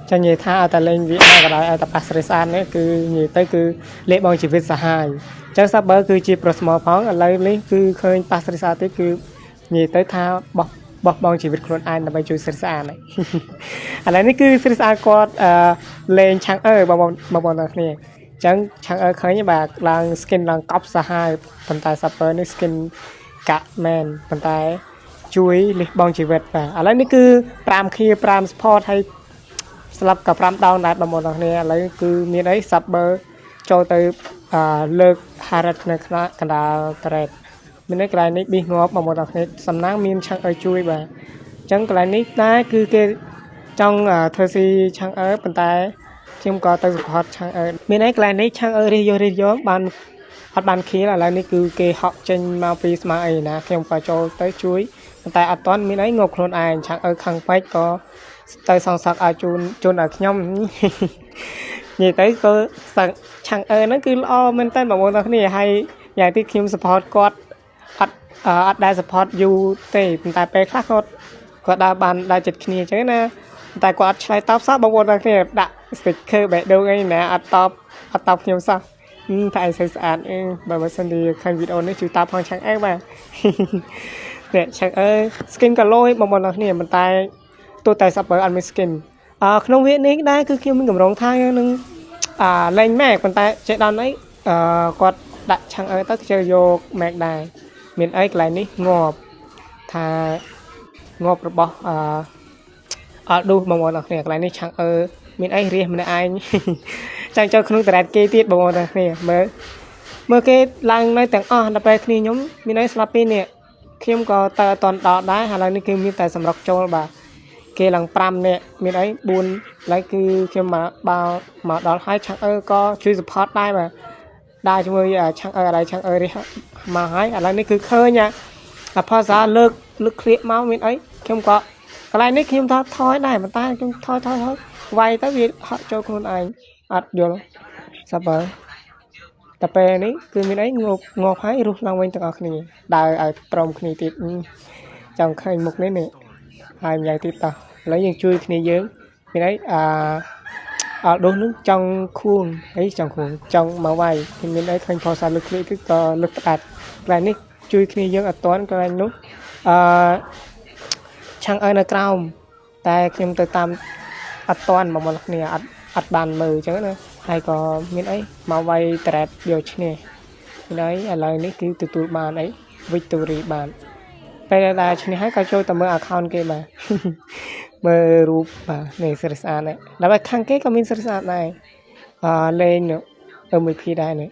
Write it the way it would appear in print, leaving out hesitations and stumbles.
ចឹងនិយាយថាឲ្យតែលេងវាណាក៏ដោយឲ្យតែប៉ះស្រីស្អាតនេះគឺនិយាយទៅគឺលេខបងជីវិតសាហាយចឹង Saber គឺជាប្រុសស្មោផងឥឡូវនេះគឺឃើញប៉ះស្រីស្អាតទៀតគឺនិយាយទៅថាបោះបោះបងជីវិតខ្លួនឯងដើម្បីជួយស្រីស្អាតហ្នឹង ឥឡូវនេះគឺស្រីស្អាតគាត់អឺលេងឆាំងអើបងប្អូនបងប្អូនទាំងគ្នាចឹងឆាំងអើឃើញបាទឡើង skin ឡើងកប់សាហាវប៉ុន្តែ Saber នេះ skin កាក់មែនប៉ុន្តែជួយលះបង់ជីវិតបាទឥឡូវនេះគឺ5 kill 5 support ហើយស្លាប់ក៏5ដងដែរបងប្អូនទាំងគ្នាឥឡូវគឺមានអី Saber ចូលទៅអឺលើក Harith នៅខ្នាកណ្ដាល turret មានន័យកន្លែងនេះប៊ីសងាប់បងប្អូនទាំងគ្នាសំណាងមានឆាំងឲ្យជួយបាទអញ្ចឹងកន្លែងនេះដែរគឺគេចង់ធ្វើស៊ីឆាំងអើប៉ុន្តែខ្ញុំក៏ទៅ support ឆាំងអើមានអីកន្លែងនេះឆាំងអើរិះយករិះយកបានអត់បាន kill ឥឡូវនេះគឺគេហក់ចេញមកពីស្មាអីណាខ្ញុំក៏ចូលទៅជួយប៉ុន្តែអត់ទាន់មានអីងប់ខ្លួនឯងឆាំងអើខឹងពេកក៏ទៅសងសឹកឲ្យជូនជូនឲ្យខ្ញុំ និយាយទៅក៏សឹកឆាំងអឺហ្នឹងគឺល្អមែនតើបងប្អូនទាំងគ្នាហើយយ៉ាងទីខ្ញុំ support គាត់អត់អត់ដែល support យូរទេប៉ុន្តែពេលខ្លះគាត់គាត់ដើរបានដើរចិត្តគ្នាអញ្ចឹងណាតែគាត់អត់ឆ្លើយតបសោះបងប្អូនទាំងគ្នាដាក់ sticker បេះដូងអីណាអត់តបអត់តបខ្ញុំសោះតែឯងស្អាតស្អាតអឺបើបើសិនជាឃើញវីដេអូនេះជួយតបផងឆាំងអើបាទ នេះឆាំងអើ skin ក៏លយបងប្អូនទាំងគ្នាប៉ុន្តែទោះតែ Saber អត់មាន skin អឺក្នុងវគ្គនេះដែរគឺខ្ញុំមានកម្រងថានឹងអាលេងម៉ែកប៉ុន្តែចេះដល់អីអឺគាត់ដាក់ឆាំងអើទៅគេយកម៉ែកដែរមានអីកន្លែងនេះងាប់ថាងាប់របស់អឺអល់ឌូសបងប្អូនអរគ្នាកន្លែងនេះឆាំងអើមានអីរះម្នាក់ឯង ចាំចូលក្នុង turret គេទៀតបងប្អូនអរគ្នាមើលមើលគេឡើងនៅទាំងអស់ដល់ពេលគ្នាខ្ញុំមានអីស្លាប់ពីរនេះខ្ញុំក៏ទៅអត់តដល់ដែរឥឡូវនេះគឺមានតែសម្រុកចូលបាទគេឡើង5នាក់មានអី4ឡើយគឺខ្ញុំមកបើមកដល់ហើយឆាំងអើក៏ជួយ support ដែរបាទដើរជាមួយឆាំងអើឥឡូវឆាំងអើនេះមកហើយឥឡូវនេះគឺឃើញអាផាសាលើកលើកក្លៀកមកមានអីខ្ញុំក៏កន្លែងនេះខ្ញុំថាថយដែរប៉ុន្តែខ្ញុំថយថយថយវាយទៅវាហក់ចូលខ្លួនឯងអត់យល់សាប់បើតែពេលនេះគឺមានអីងប់ងាប់ហើយរស់ឡើងវិញទាំងអស់គ្នាដើរឲ្យព្រមគ្នាទៀតចង់ឃើញមុខនេះនេះហើយម្យ៉ាងទៀតតោះឥឡូវយើងជួយគ្នាយើងមានអីអាអល់ដូសនឹងចង់ខួងអីចង់ខួងចង់មកវាយមានអីឃើញផសាលើកគ្នាគឺក៏លើកផ្ដាច់កន្លែងនេះជួយគ្នាយើងអត់តាន់កន្លែងនោះអឺឆាំងឲ្យនៅក្រោមតែខ្ញុំទៅតាមអត់តាន់មកមកគ្នាអត់អត់បានមើលអញ្ចឹងណាហើយក៏មានអីមកវាយ turret យកឈ្នះមានអីឥឡូវនេះគឺទទួលបានអី victory បានពេលដែលឈ្នះហើយក៏ចូលទៅមើល account គេបាទ មើលរូបបាទនេះស្អាតស្អាតដែរដល់ខាងគេក៏មានស្អាតស្អាតដែរអឺលេង MVP ដែរនេះ